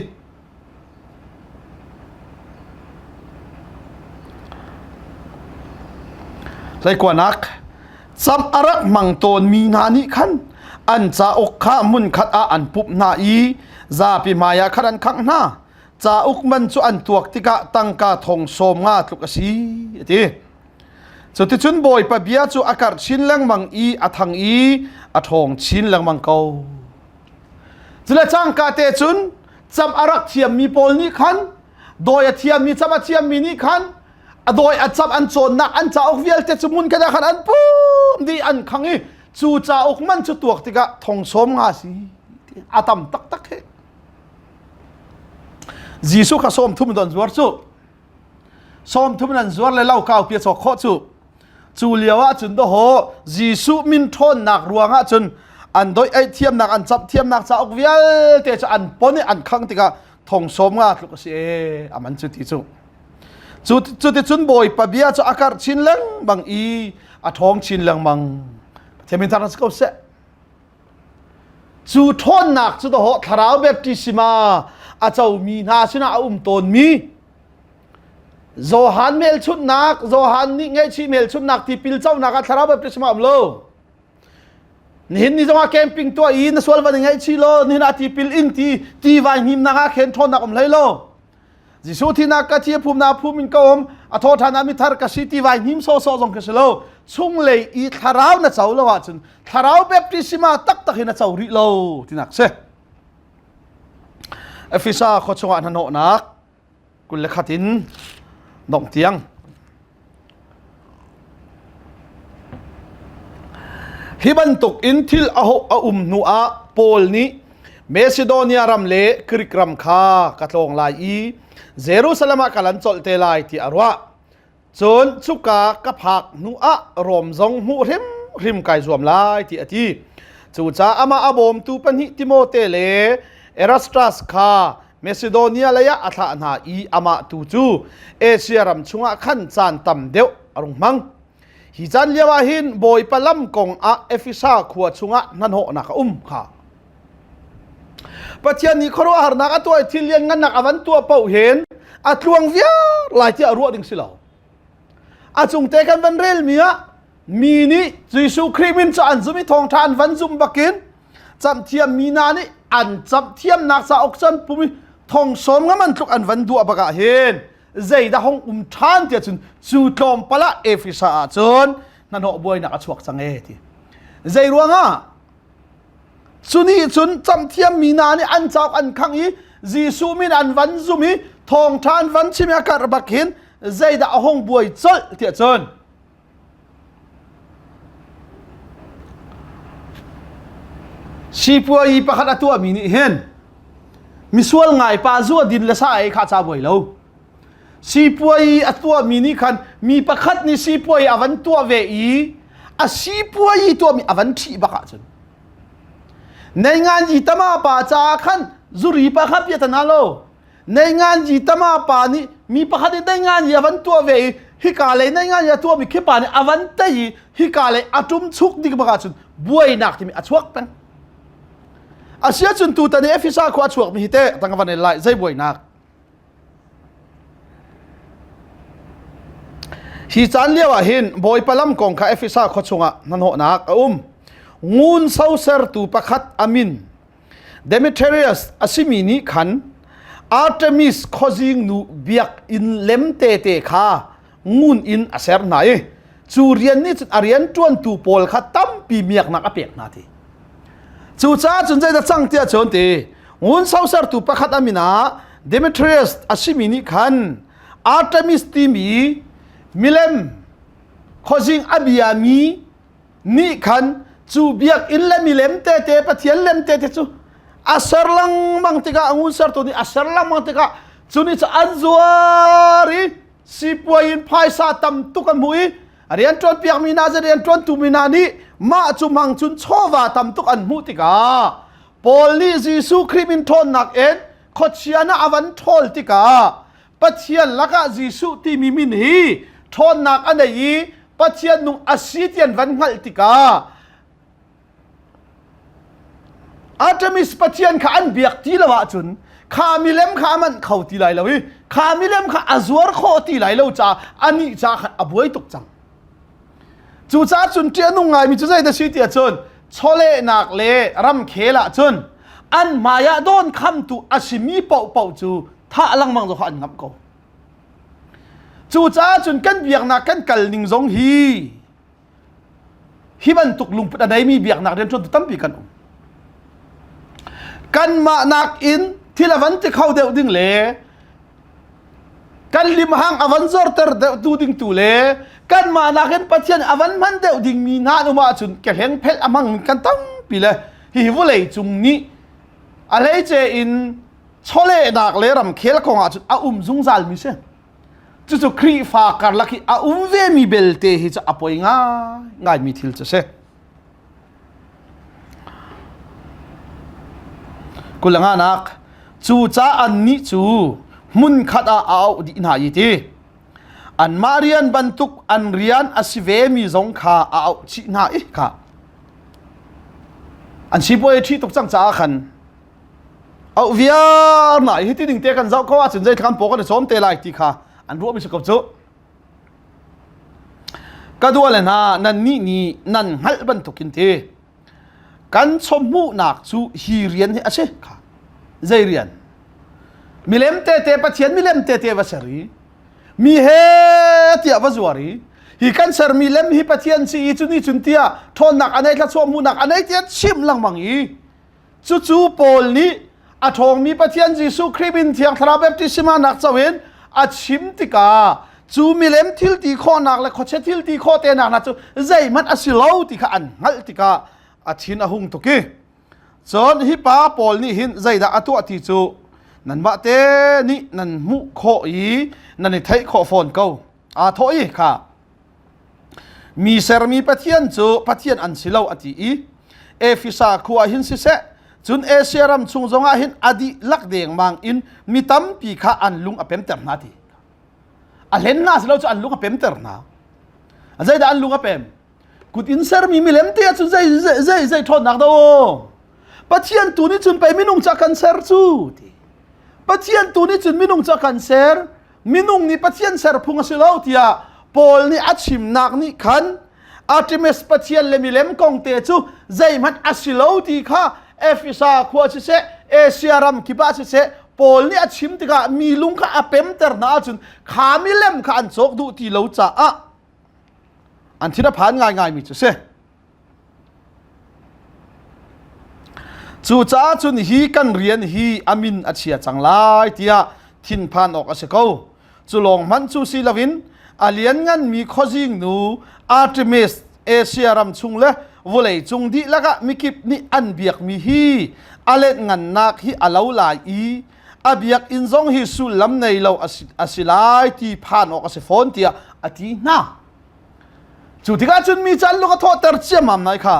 Speaker 1: Hleikuanak camh a rak hmang tawnmi hna nih khan an cauk kha hmunkhat ah an pumh hna i zapi hmaiah khan an khangh hna. Cauk man cu an tuak tikah tangka thong sawm nga tluk a si, a ti. Cuticun Bawipa bia cu a karh chin lengmang i a thang i a ṭhawng chin lengmang ko. Cule cangka te cun camh a rak thiammi pawl nih khan dawi a thiammi camh a thiammi nih khan a dawi a camh an cawnnak an cauk vialte cu hmun khat ah khan an pum dih an khang i cu cauk man cu tuak tikah thong sawm nga si a tam taktak he Jesuh kha sawm thum don zuar cu sawm thum nan zuar le lo kau pia chok khawh cu Cu lio ah cun dawhaw Jesuh min ṭhawnnak ruangah cun an doih ei thiamnak an camh thiamnak cauk vialte cu an pon i an khang tikah thong sawm nga tluk a si ee aman cu ti cu cu cuticun Bawipa bia cu a karh chin lengmang i a ṭhawng chin lengmang Pathian min thang si ko seh cu ṭhawnnak cu dawhaw thlarau baptisma a comi hna sinah a um tawnmi Johan hmelchunhnak, Johan nih ngaihchih hmelchunhnak tipil conak ah thlarau baptisma um lo. Nihin ni zongah camping tuah i na sual van i ngaihchih law nihin ah tipil in ti ti vai hnimnak ah khen ṭhawnnak um hlei lo. Jesuh thinak ka thi a phumnak phum in ka um a thaw ṭhan ah mithar ka si ti vai hnim sawhsawh zong ka si lo. Chunglei i thlarau na co lo ahcun thlarau baptisma taktak hi na co rih lo tinak si. Efesa khua chungah hnahnawhnak 21 in dongh tiang. Hi bantuk in thil a a um hnu ah Paul nih Macedonia ram le Greek ram kha ka tlawng lai i Jerusalem ah ka lan colh te lai ti a ruah. Cun cuka ka phak hnu ah Rom zong hmuh hrimhrim kai zuam lai ti a ti. Cucaah amah a bawmtu pahnih Timote le Erastus kha Macedonia lei ah a thlah hna i amah tu cu Asia ram chungah khan caan tam deuh a rung hmang. Hi caan lio ah hin Bawipa lam kong ah Efesa khua chungah hnahnawhnak a um kha. Pathian nih khuaruahharnak a tuah i thil lianngannak a van tuah paoh hin a tluang viar lai tiah ruah ding si lo. A cungte kan van relmi ah mi nih Jesuh Khrih min cu an zum i thawngṭha an van zum bakin camhthiam mi hna nih an camhthiamnak cauk cu an pum i thong sawm ngam an tluk an van duah bak ah hin zeidah hong um ṭhan tiah cun cu tlawmpal ah Efesa ah cun hnahnawh buainak a chuak cang e ti. Zei ruangah Cu nih cun camhthiammi hna nih an cauk an khangh i Jesuh min an van zum i thawngṭha an van chim i a karh bak hin zeidah a hung buai colh tiah cun sipuai pakhat a tuahmi nih hin misual ngai pa zu a din le sa ei kha ca buai lo Sipuai a tuahmi nih khan mi pakhat nih sipuai a van tuah ve i a sipuai tuahmi a van ṭhih bak ahcun Neinganji tama pa caah khan zuri pa kha pia tana lo Neinganji tama pa nih mi pakhat nih neinganji a van tuah ve i hika lei neinganji a tuahmi khi pa nih a van tei i hika lei a ṭum chuk ding bak ahcun buainak timi a chuak peng. Asiahcun tutan i Efesa khua a chuakmi hi teh tang van el lai zei buainak Hi caan lio ah hin Bawipa lam kong kha Efesa khua chungah hnahnawhnak a um. Ngun sosertu pakhat a min Demetrius a simi nih khan Artemis khuazing nu biakinn lem tete kha ngun in a ser hna i cu rian nih cun a rian ṭuantu pawl kha tampi miaknak a pek hna ti. Cucaah cun zeidah cang tiah cun ti ngun sosertu pakhat a min ah Demetrius a simi nih khan Artemis timi milem khuazing a biami nih khan cu biakinn le milem tete pathian lem tete cu a ser lengmang tikah a ngun sertu nih a ser lengmang tikah cu nih cu an zuar i sipuai in phaisa tam tuk an hmu i rian ṭuan piakmi hna rian ṭuantu mi hna nih Mah cu hmang cun chawva tam tuk an hmuh tikah Paul nih Jesuh Khrih min ṭhawnnak in khuachia na a van ṭhawl tikah Pathian lakah Jesuh timi min hi ṭhawnnak a nei i Pathian nung a si ti an van hngalh tikah Artemis pathian kha an biak ti lo ahcun kha milem kha a manh kho ti lai lo i kha milem kha a zuar khawh ti lai lo caah anih caah khan a buai tuk cang. Cucaah cun ṭih a nung ngaimi cu zeidah si tiah cun chawlehnak le ramkhel ah cun an hmai ah dawn khamtu a simi paohpaoh cu thah lengmang zong kha an ngamh ko. Cucaah cun kan biaknak kan kal ning zong hi hi bantuk lungput a neimi biaknak rianṭuantu tampi kan um. Kanmah nakin thil a van ti kho deuh ding le kan limhang a van zorter deuh tu ding tu le kanmah nakin Pathian a van hman deuh dingmi hna an um ahcun kehleng phelh a hmang kan tampi le hihi vawlei cung nih a hleice in chawlehnak le ramkhel kong ahcun a um zungzal mi si. Cucu Khrihfa karlak hi a um vemi belte hi cu a poi ngai ngaimi thil cu si. Kulanganak cu ca annih cu hmunkhat ah a auh dih hna i ti. Anmah rian bantuk an rian a si vemi zong kha a auh chih hna i kha. An sipuai ṭhi tuk cang caah khan auh viar na hi ti ding te kan zoh ko ahcun zei kan paw kan i cawm te lai ti kha an ruahmi si ko cu. Ka dua le hna nannih nih nan hngalh bantukin ti kan chawhmuhnak cu hi rian hi a si kha zei rian milem tete pathian milem tete va ser i mi he tiah va zuar i hi kan sermi lem hi pathian si i cu ni cun tiah ṭhawnnak a nei thluachuah hmuhnak a nei tiah chim lengmang i Cucu Paul nih a ṭhawngmi Pathian Jesuh Khrih min Thiang Thlarau baptisma nak co in a chim tikah cu milem thil ti khawhnak le khuachia thil ti khawh tenak hna cu zeihmanh a si lo ti kha an hngalh tikah a thin a hung tuk i cun hi pa Paul nih hin zeidah a tuah ti cu nanmah te nih nan hmuh khawh i nan i theih khawh fawn ko aa thawh i kha Mi sermi Pathian cu Pathian an si lo a ti i Efesa khua hin siseh cun Asia ram chung zongah hin a dihlak dengmang in mi tampi kha an lung a pemter hna ti. A hlen hna si lo cu an lung a pemter hna. Zeidah an lung a pem? Kut in sermi milem te ahcun zei zei zei zei ṭhawnnak dah aw? Pathian tu nih cun pei minung ca kan ser cu ti. Pathian tu nih cun minung ca kan ser. Minung nih Pathian ser phung a si lo tiah Paul nih a chimnak nih khan Artemis pathian le milem kong te cu zeihmanh a si lo ti kha Efesa khua siseh Asia ram kip ah siseh Paul nih a chim tikah mi lung kha a pemter hna ahcun kha milem kha an cawk duh ti lo caah an thin a phan ngaingaimi cu si. Cucaah cun hi kan rian hi a min a chia cang lai tiah thinphan awk a si ko. Cu lawng hmanh cu si loin a liannganmi khuazing nu Artemis Asia ram chung le vawlei cung dihlak ah mikip nih an biakmi hi a letngannak hi a lo lai i a biakinn zong hi sullam nei lo a si lai ti phan awk a si fawn tiah a ti hna. Cu tikah cun mi cu an lung a thawhter ciammam nai kha.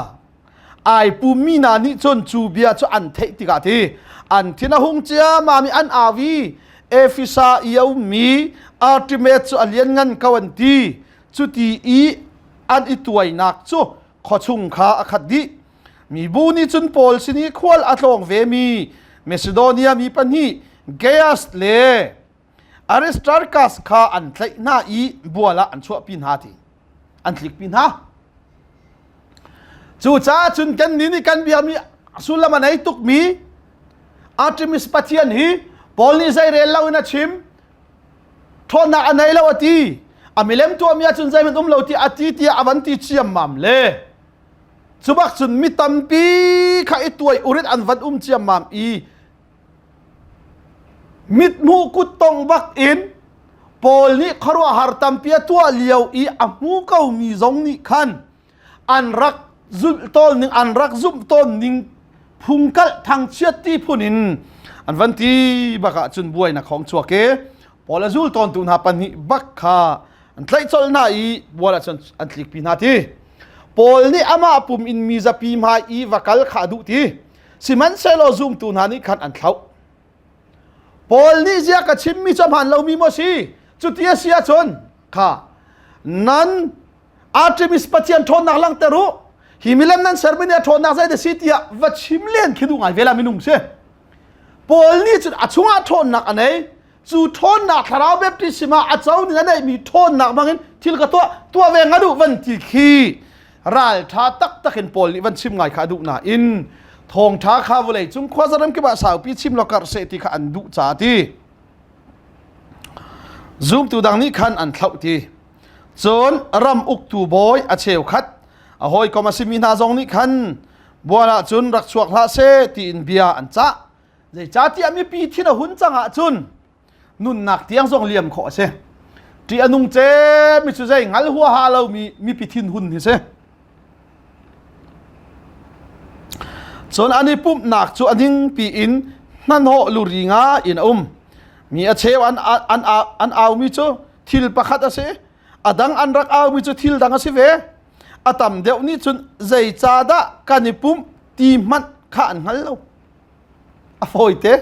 Speaker 1: Ai pummi hna nih cun cu bia cu an theih tikah ti an thin a hung ciammam i an au i Efesa i a ummi Artemis cu a lianngan ko an ti. Cuti i an i tuainak cu khuachung kha a khat dih. Mibu nih cun Paul sin i khual a tlawng vemi Macedonia mi pahnih Gaius le Aristarchus kha an tlaih hna i bual ah an chuahpi hna ti an tlikpi hna. Cucaah cun kannih nih kan biakmi sullam a nei tukmi Artemis pathian hi Paul nih zeirel lo in a chim ṭhawnnak a nei lo a ti a milem tuahmi ahcun zeihmanh um lo ti a ti tiah a van ti ciammam le cu bak cun mi tampi kha i tuai urit an van um ciammam i Mithmuh kuttong bak in Paul nih khuaruahhar tampi a tuah lio i a hmu komi zong nih khan an rak zulh tawn ning an rak zumh tawn ning phungkalh thangchiat ti phun in an van ti bak ah cun buainak hong chuak i Paul a zul tawntu hna pahnih bak kha an tlaih colh hna i bual ah cun an tlikpi hna ti. Paul nih amah pum in mi zapi hmai i va kal kha a duh ti. Sihmanhsehlaw zumtu hna nih khan an thlauh. Paul nih zia ka chimmi cu a hmaan lomi maw si? Cuti a si ahcun kha nan Artemis pathian ṭhawnnak langhter u. Hi milem nan sermi nih a ṭhawnnak zeidah si tiah va chim len khi duh ngai ve la minung si. Paul nih cun a chungah ṭhawnnak a nei. Cu ṭhawnnak thlarau baptism ah a co ning a neihmi ṭhawnnak hmangin thil ka tuah tuah ve nga duh van ti khi ralṭha taktak in Paul nih van chim ngai kha a duh nain thawngṭha kha vawlei cung khuaza ramkip ah saupi chim law karh seh ti kha an duh caah ti zumtu dang nih khan an thlauh ti cun ram uktu bawi a cheukhat a hawikom a simi hna zong nih khan bual ah cun rak chuak hlah seh tiin bia an cah Zeicahtiah mipi thin a hun cang ahcun nunnak tiang zong liam khawh a si. Ṭih a nung cemmi cu zei ngal huaha lomi mipi thinhun hi si. Cun an i pumhnak cu a ningpi in hnahnawh luri nga in a um. Mi a cheu an, an, an aumi cu thil pakhat a si. A dang an rak aumi cu thil dang a si ve. A tam deuh nih cun zeicahdah kan i pumh ti hmanh kha an hngal lo. A fawite.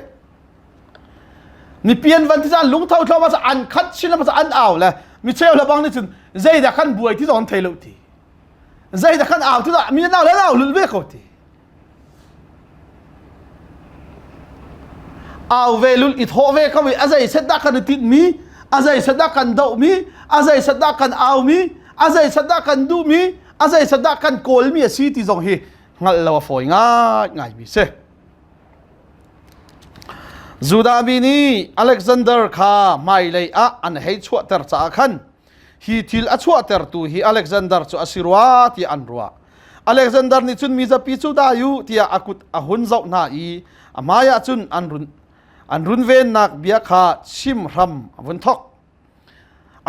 Speaker 1: Mipi an van ti caan lungtho thlo ma an khat chin ma an au le mi cheu le bang nih cun zeidah kan buai ti zong an thei lo ti. Zeidah kan au ti mi an au le au lul ve ko ti. Au ve lul i thawh ve ko i a zei set dah kan i tinh mi a zei set dah kan doh mi a zei set dah kan au mi a zei set dah kan duh mi a zei set dah kan kawl mi a si ti zong hi hngalh lo a fawi ngaingai mi si. Judah mi nih Alexander kha hmailei ah an hei chuahter caah khan hi thil a chuahtertu hi Alexander cu a si rua tiah an ruah. Alexander nih cun mizapi cu dai u tiah a kut a hun zoh hna i a hmaiah cun an run an runvennak bia kha chim hram a vun thawk.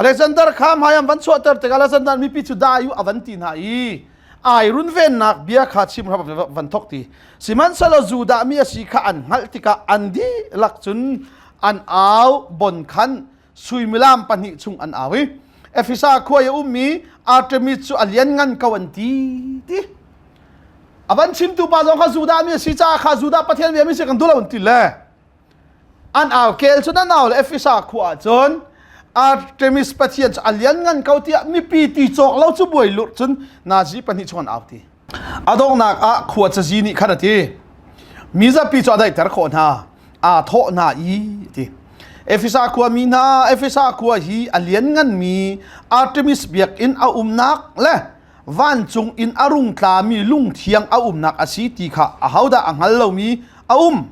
Speaker 1: Alexander kha hmai an van chuahter tikah Alexander mipi cu dai u a van ti hna i ai runvennak bia kha chim hram van thok ti. Sihmanhsehlaw Judah mi a si kha an hngalh tikah an dihlak cun an au bon khan suimilam pahnih chung an au i Efesa khua i a ummi Artemis cu a lianngan ko an ti ti. A van chimtu pa zong kha Judah mi a si caah kha Judah Pathian bia mi si kan duh lo an ti le An au kel cun an au le Efesa khua ah cun Artemis pathian cu a lianngan ko tiah mipi ti cawk lo cu buai lurh cun nazi pahnih chung an au ti. A donghnak ah khua cazi nih khan a ti. Mi zapi cu a daihter khawh hna. Aa thawh hna i ti. Efesa khua mi hna Efesa khua hi a liannganmi Artemis biakinn a umnak le vancung in a rung tlami lungthiang a umnak a si ti kha ahodah a hngal lomi a um.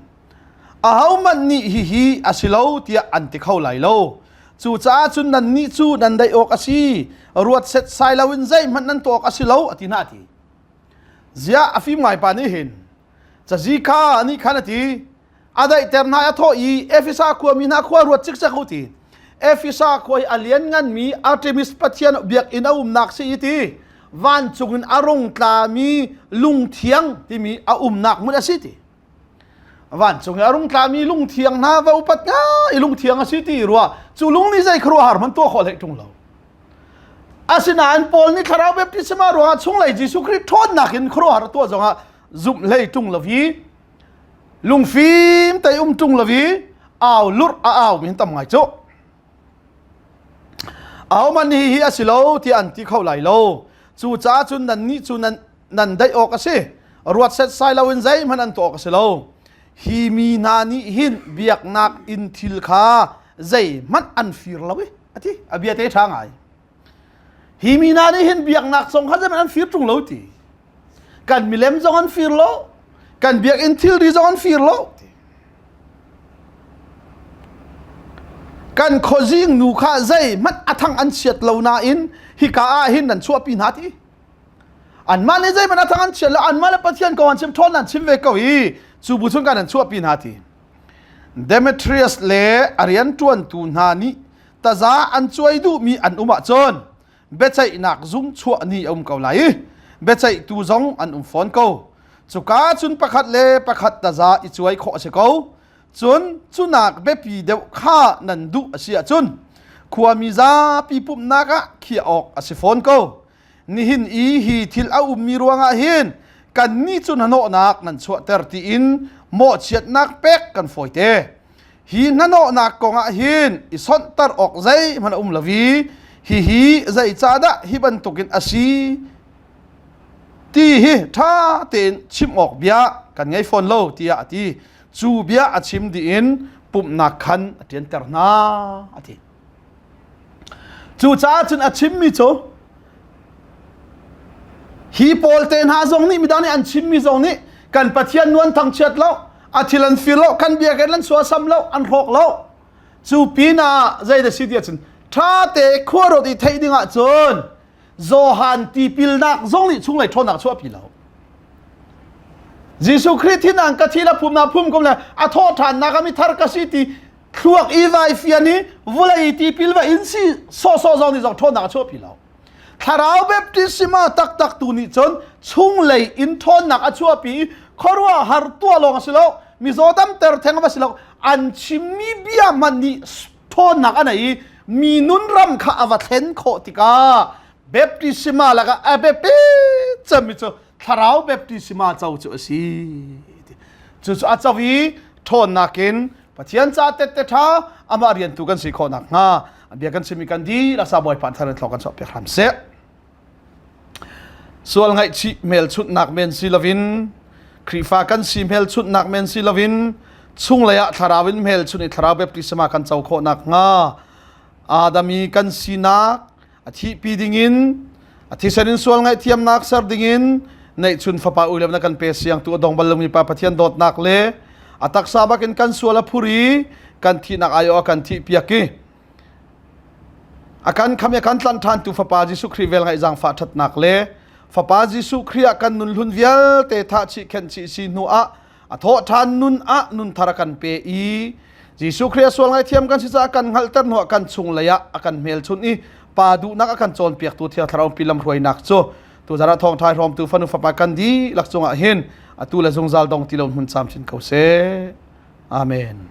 Speaker 1: Ahohmanh nih hihi a si lo tiah an ti kho lai lo. Cucaah cun nannih cu nan daih awk a si. Ruat setsai loin zeihmanh nan tuah awk a si lo, a ti hna a ti. Ziah a fim ngai pa nih hin cazi kha nih khan a ti. A daihter hna i a thawh i Efesa khuami hna khua ruat cikcek u ti. Efesa khua hi a liannganmi Artemis pathian biakinn a umnak si i ti. Vancung in a rung tlami lungthiang timi a umnak hmun a si ti. Vancung i a rung tlami lungthiang hna va upat nga i lungthiang a si ti rua cu lung nih zei khuaruahhar hmanh tuah khawh hlei ṭung lo. Asinain Paul nih thlarau baptisma ruangah chunglei Jesuh Khrih ṭhawnnak in khuaruahhar a tuah zongah zumh hlei ṭung lo i lungfim tei um ṭung lo i au lurh a au mi tam ngai cu. Ahohmanh hi hi a si lo tiah an ti kho lai lo. Cucaah cun nannih cu nan nan daih awk a si ruat setsai loin zeihmanh an tuah awk a si lo hi mi hna nih hin biaknak inn thil kha zeihmanh an fir lo i a ti a bia te ṭha ngai hi mi hna nih hin biaknak zong kha zeihmanh an fir ṭung lo ti kan milem zong an fir lo kan biakinn thilri zong an fir lo ti kan khuazing nu kha zeihmanh a thang an chiat lo nain hika ah hin nan chuahpi hna ti Anmah nih zeihmanh a thang an chiat lo anmah le Pathian kong an chim ṭhawn an chim ve ko i cu bu chung kan an chuahpi hna ti. Demetrius le a rianṭuantu hna nih taza an cuai duhmi an um ahcun biaceihnak zung chuah ni a um ko lai i biaceihtu zong an um fawn ko. Cuka cun pakhat le pakhat taza i cuai khawh a si ko. Cun cunak biapi deuh kha nan duh a si ahcun khuami zapi pumhnak ah khiah awk a si fawn ko. Nihin i hi thil a ummi ruangah hin kannih cu hnahnawhnak nan chuahter tiin mawhchiatnak pek kan fawite. Hi hnahnawhnak kongah hin i sonhter awk zeihmanh a um lo i hihi zeicahdah hi bantukin a si ti hi ṭha tein chim awk bia kan ngei fawn lo tiah a ti. Cu bia a chim dih in pumhnak khan a ṭianter hna a ti. Cucaah cun a chimmi cu hi pawl te hna zong nih midang nih an chimmi zong nih kan Pathian nuan thangchiat lo, a thil an fir lo, kan biakinn an suasam lo, an hrawk lo. Cu pinah zei dah si ti ahcun ṭha te khuaruat i theih ding ahcun Johan tipilnak zong nih chunglei ṭhawnnak chuahpi lo. Jesuh Khrih thinang ka thi la phum na phum kum le a thawh ṭhannak a mi thar ka si ti thluak i vai fian i vulei tipil va in si sawhsawh zong nih zong ṭhawnnak a chuahpi lo. Thlarau baptisma taktak tu nih cun chunglei in ṭhawnnak a chuahpi i khuaruahhar tuah lawng a si lo mizaw damter theng a va si lo an chimmi bia hmanh nih ṭhawnnak a nei i mi nun ram kha a va thlen khawh tikah baptisma lakah a biapi cemmi cu thlarau baptisma co cu a si. Cucu a co i ṭhawnnak in Pathian ca tette ṭha amah riantu kan si khawh nakhnga bia kan chimmi kan dihlak sa Bawipa thar in thlawk kan chuah piak hram seh. Sual ngaihchih hmelchunhnak men si loin Khrihfa kan si hmelchunhnak men si loin chunglei ah thlarau in hmelchunh i thlarau baptisma kan co khawh nakhnga Adam i kan sinak a thihpi dingin a thisen in sual ngaihthiamnak ser dingin neihchun fapa ui na kan pe siangtu a dong bal lomi pa Pathian dawtnak le a taksa bakin kan sual a phur i kan thihnak aiawh a kan thih piak i a kan kham i a kan tlanh ṭhantu fapa Jesuh Khrih vel ngaih zaangfah ṭhatnak le fapa Jesuh Khrih ah kan nun hlun vialte thah chih khenh chih si hnu ah a thawh ṭhan nun ah nun thar a kan pe i Jesuh Khrih a sual ngaithiam kan si caah kan hngalhter hnuah kan chung lei ah a kan hmelchunh i pa duhnak a kan cawnpiaktu Thiang Thlarau pi lamhruainak cu tuzan ah thawngṭha hrawmtu fanu fapa kan dihlak cungah hin atu le zungzal dong ti lo hmun camcin ko seh. Amen.